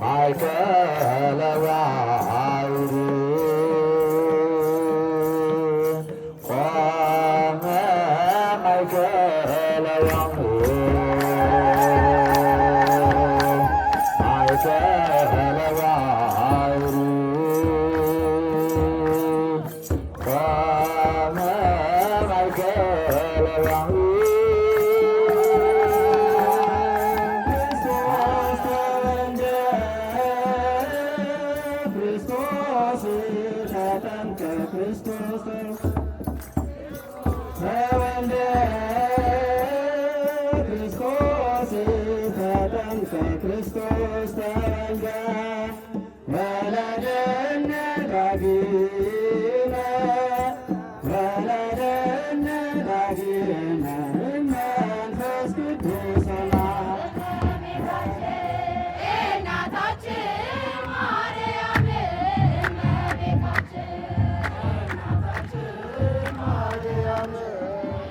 ማእከለ ባሕር ቆመ ማእከለ ባሕር ማእከለ ባሕር ቆመ ማእከለ ባሕር ክርስቶስ ተወልደ ክርስቶስ ተጠምቀ ክርስቶስ ተወልደ ክርስቶስ ተጠምቀ ክርስቶስ ተወልደ ወለደነ ዳግመ ወለደነ ዳግመ መንፈስ ቅዱስ። እናታችን ማርያም እመቤታችን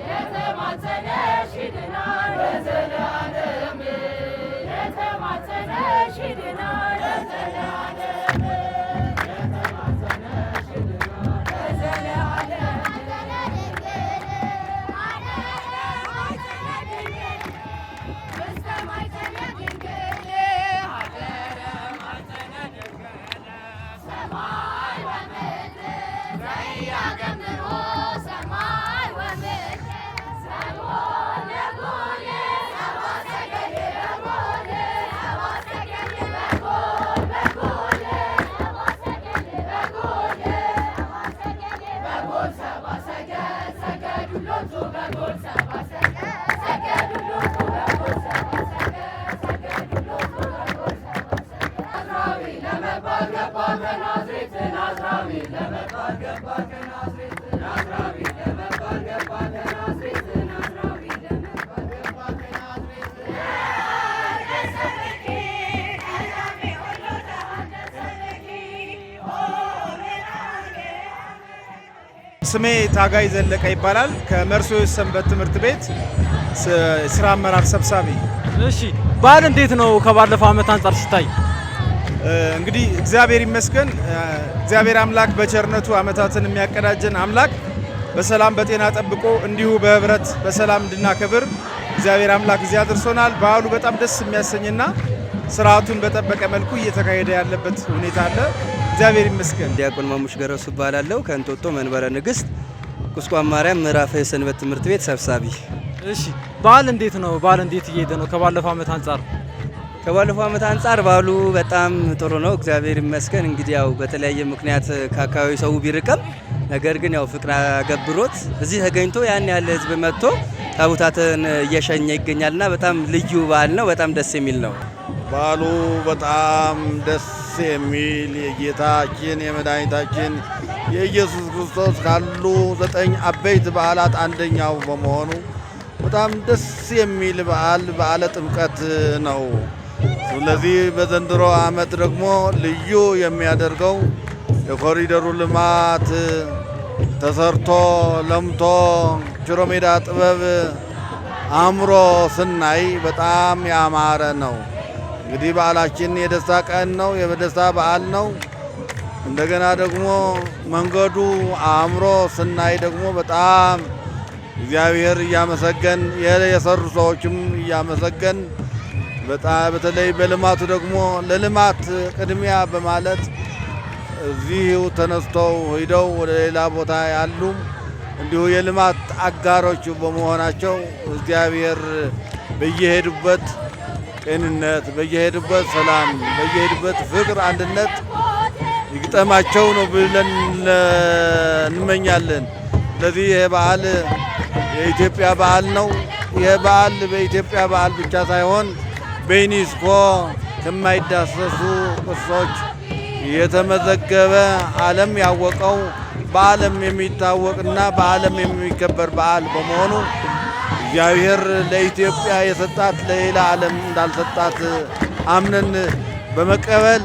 የተማጸነሽ ይድናል ለዘላለም የተማጸነሽ ይድናል ለዘላለም የተማጸነሽ ይድናል ለዘላለም። ውስተ ማኅፀነ ድንግል ሀደረ ማኅፀነ ድንግል ሰማይ ወምድር ዘኢያገምሮ ሰማይ ወምድር ሰጎን ለጎል ሰብአ ሰገል በጎል ሰብአ ሰገል በጎል በጎል ሰብአ ሰገል በጎል ሰብአ ሰገል በጎል ሰብአ ሰገል ሰገዱ ሎቱ በጎል ሰብአ ሰገል ሰገዱ ሎቱ በጎል ሰብአ ሰገል ሰገዱ ሎቱ በጎል ሰብአ ሰገል ናዝራዊ ለመባል ገባ ከናዝሬት ናዝራዊ ለመባል ገባ ከናዝሬት ናዝራዊ ለመባል ገባ ከናዝሬት ናዝራዊ ለመባል ገባ ከናዝሬት። ተቀደሰብኪ ቀዳሜ ሁሉ ተቀደሰብኪ ኦ መድኃኔ። ስሜ ታጋይ ዘለቀ ይባላል። ከመርሶ ሰንበት ትምህርት ቤት ስራ አመራር ሰብሳቢ። እሺ፣ በዓል እንዴት ነው ከባለፈው ዓመት አንጻር ሲታይ? እንግዲህ እግዚአብሔር ይመስገን። እግዚአብሔር አምላክ በቸርነቱ ዓመታትን የሚያቀዳጀን አምላክ በሰላም በጤና ጠብቆ እንዲሁ በህብረት በሰላም እንድናከብር እግዚአብሔር አምላክ እዚህ አድርሶናል። በዓሉ በጣም ደስ የሚያሰኝና ስርዓቱን በጠበቀ መልኩ እየተካሄደ ያለበት ሁኔታ አለ። እግዚአብሔር ይመስገን። ዲያቆን ማሙሽ ገረሱ እባላለሁ። ከእንጦጦ መንበረ ንግስት ቁስቋም ማርያም ምዕራፈ የሰንበት ትምህርት ቤት ሰብሳቢ። እሺ፣ በዓል እንዴት ነው? በዓል እንዴት እየሄደ ነው ከባለፈው ዓመት አንጻር? ከባለፈው ዓመት አንጻር በዓሉ በጣም ጥሩ ነው፣ እግዚአብሔር ይመስገን። እንግዲህ ያው በተለያየ ምክንያት ከአካባቢው ሰው ቢርቅም ነገር ግን ያው ፍቅር አገብሮት እዚህ ተገኝቶ ያን ያለ ህዝብ መጥቶ ታቦታትን እየሸኘ ይገኛልና በጣም ልዩ በዓል ነው። በጣም ደስ የሚል ነው። በዓሉ በጣም ደስ የሚል የጌታችን የመድኃኒታችን የኢየሱስ ክርስቶስ ካሉ ዘጠኝ አበይት በዓላት አንደኛው በመሆኑ በጣም ደስ የሚል በዓል በዓለ ጥምቀት ነው። ስለዚህ በዘንድሮ ዓመት ደግሞ ልዩ የሚያደርገው የኮሪደሩ ልማት ተሰርቶ ለምቶ ሽሮ ሜዳ ጥበብ አምሮ ስናይ በጣም ያማረ ነው። እንግዲህ በዓላችን የደስታ ቀን ነው፣ የደስታ በዓል ነው። እንደገና ደግሞ መንገዱ አምሮ ስናይ ደግሞ በጣም እግዚአብሔር እያመሰገን የሰሩ ሰዎችም እያመሰገን በጣም በተለይ በልማቱ ደግሞ ለልማት ቅድሚያ በማለት እዚሁ ተነስተው ሂደው ወደ ሌላ ቦታ ያሉም እንዲሁ የልማት አጋሮች በመሆናቸው እግዚአብሔር በየሄዱበት ጤንነት፣ በየሄዱበት ሰላም፣ በየሄዱበት ፍቅር፣ አንድነት ይግጠማቸው ነው ብለን እንመኛለን። ስለዚህ ይህ በዓል የኢትዮጵያ በዓል ነው። ይህ በዓል በኢትዮጵያ በዓል ብቻ ሳይሆን በዩኔስኮ ከማይዳሰሱ ቅርሶች የተመዘገበ ዓለም ያወቀው በዓለም የሚታወቅና በዓለም የሚከበር በዓል በመሆኑ እግዚአብሔር ለኢትዮጵያ የሰጣት ለሌላ ዓለም እንዳልሰጣት አምነን በመቀበል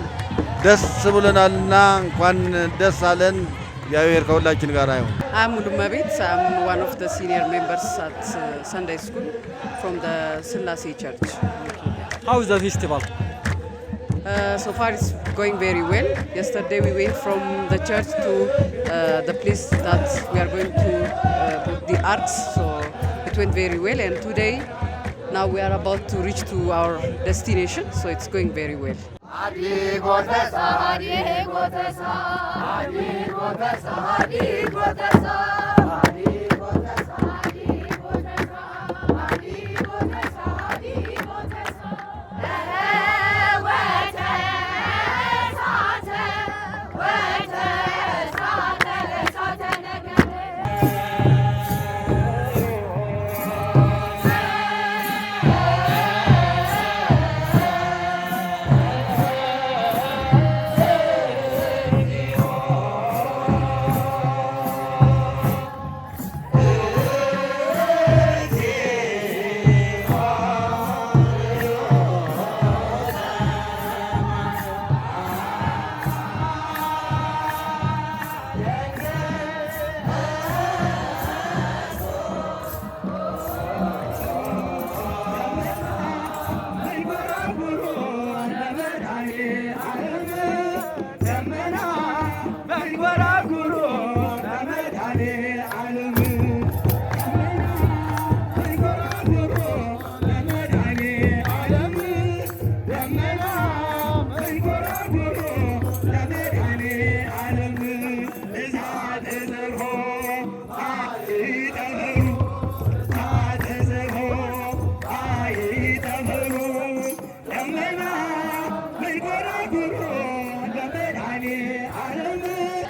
ደስ ብሎናልና እንኳን ደስ አለን። እግዚአብሔር ከሁላችን ጋር ይሁን። I'm Mulumabit. I'm one of the senior members at Sunday School from the Selassie Church. How is the festival? So far it's going very well. Yesterday we went from the church to the place that we are going to put the arks. So it went very well, and today now we are about to reach to our destination. So it's going very well.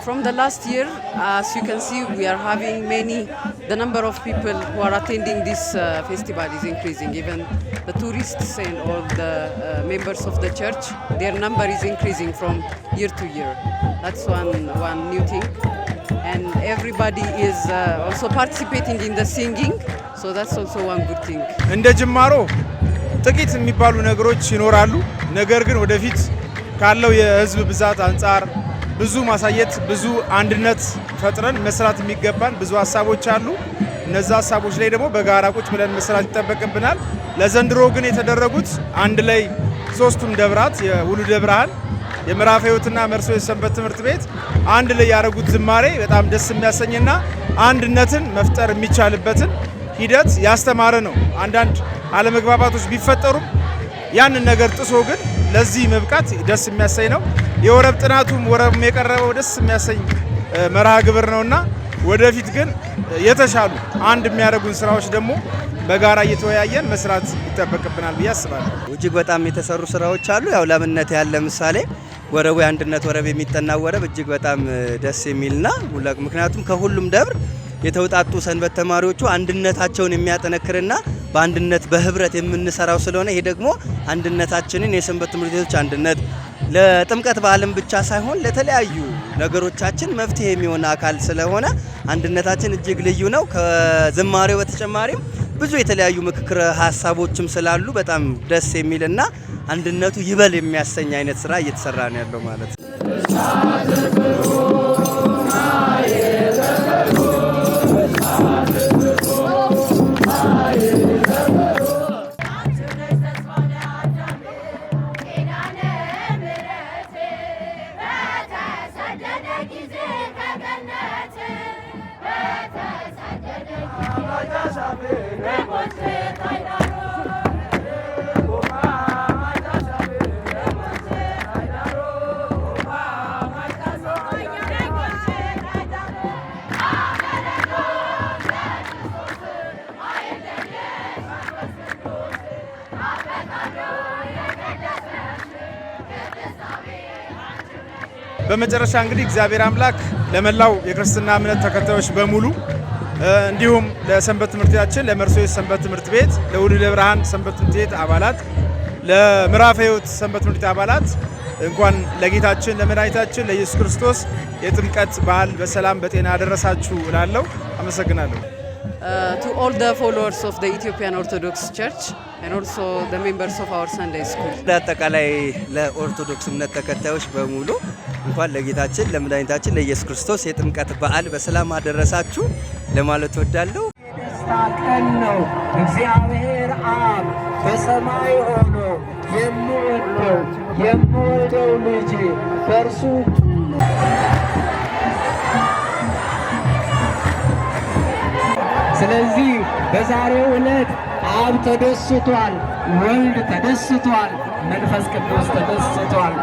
From the last year, as you can see, we are having many, the number of people who are attending this festival is increasing. Even the tourists and all the members of the church, their number is increasing from year to year. That's one new thing. And everybody is also participating in the singing, so that's also one good thing. እንደ ጅማሮ ጥቂት የሚባሉ ነገሮች ይኖራሉ። ነገር ግን ወደፊት ካለው የህዝብ ብዛት አንጻር ብዙ ማሳየት፣ ብዙ አንድነት ፈጥረን መስራት የሚገባን ብዙ ሀሳቦች አሉ። እነዛ ሀሳቦች ላይ ደግሞ በጋራ ቁጭ ብለን መስራት ይጠበቅብናል። ለዘንድሮ ግን የተደረጉት አንድ ላይ ሶስቱም ደብራት፣ የውሉደ ብርሃን፣ የምዕራፈ ሕይወትና መርሶ የሰንበት ትምህርት ቤት አንድ ላይ ያደረጉት ዝማሬ በጣም ደስ የሚያሰኝና አንድነትን መፍጠር የሚቻልበትን ሂደት ያስተማረ ነው። አንዳንድ አለመግባባቶች ቢፈጠሩም ያንን ነገር ጥሶ ግን ለዚህ መብቃት ደስ የሚያሰኝ ነው። የወረብ ጥናቱም ወረብም የቀረበው ደስ የሚያሰኝ መርሃ ግብር ነውና ወደፊት ግን የተሻሉ አንድ የሚያደርጉን ስራዎች ደግሞ በጋራ እየተወያየን መስራት ይጠበቅብናል ብዬ አስባለሁ። እጅግ በጣም የተሰሩ ስራዎች አሉ። ያው ለአብነት ያህል ለምሳሌ ወረቡ፣ የአንድነት ወረብ፣ የሚጠና ወረብ እጅግ በጣም ደስ የሚልና ምክንያቱም ከሁሉም ደብር የተውጣጡ ሰንበት ተማሪዎቹ አንድነታቸውን የሚያጠነክርና በአንድነት በህብረት የምንሰራው ስለሆነ ይሄ ደግሞ አንድነታችንን፣ የሰንበት ትምህርት ቤቶች አንድነት ለጥምቀት በዓልም ብቻ ሳይሆን ለተለያዩ ነገሮቻችን መፍትሄ የሚሆን አካል ስለሆነ አንድነታችን እጅግ ልዩ ነው። ከዝማሬው በተጨማሪም ብዙ የተለያዩ ምክክር ሀሳቦችም ስላሉ በጣም ደስ የሚልና አንድነቱ ይበል የሚያሰኝ አይነት ስራ እየተሰራ ነው ያለው ማለት ነው። በመጨረሻ እንግዲህ እግዚአብሔር አምላክ ለመላው የክርስትና እምነት ተከታዮች በሙሉ፣ እንዲሁም ለሰንበት ትምህርት ቤታችን፣ ለመርሶ ሰንበት ትምህርት ቤት፣ ለውሉደ ብርሃን ሰንበት ትምህርት ቤት አባላት፣ ለምዕራፈ ሕይወት ሰንበት ትምህርት ቤት አባላት እንኳን ለጌታችን ለመድኃኒታችን ለኢየሱስ ክርስቶስ የጥምቀት በዓል በሰላም በጤና አደረሳችሁ እላለሁ። አመሰግናለሁ። To all the followers of the Ethiopian Orthodox Church and also the members of our Sunday school. ለአጠቃላይ ለኦርቶዶክስ እምነት ተከታዮች በሙሉ እንኳን ለጌታችን ለመድኃኒታችን ለኢየሱስ ክርስቶስ የጥምቀት በዓል በሰላም አደረሳችሁ ለማለት እወዳለሁ። የደስታ ቀን ነው። እግዚአብሔር አብ በሰማይ ሆኖ የሚወደው የምወደው ልጅ በእርሱ። ስለዚህ በዛሬው ዕለት አብ ተደስቷል፣ ወልድ ተደስቷል፣ መንፈስ ቅዱስ ተደስቷል።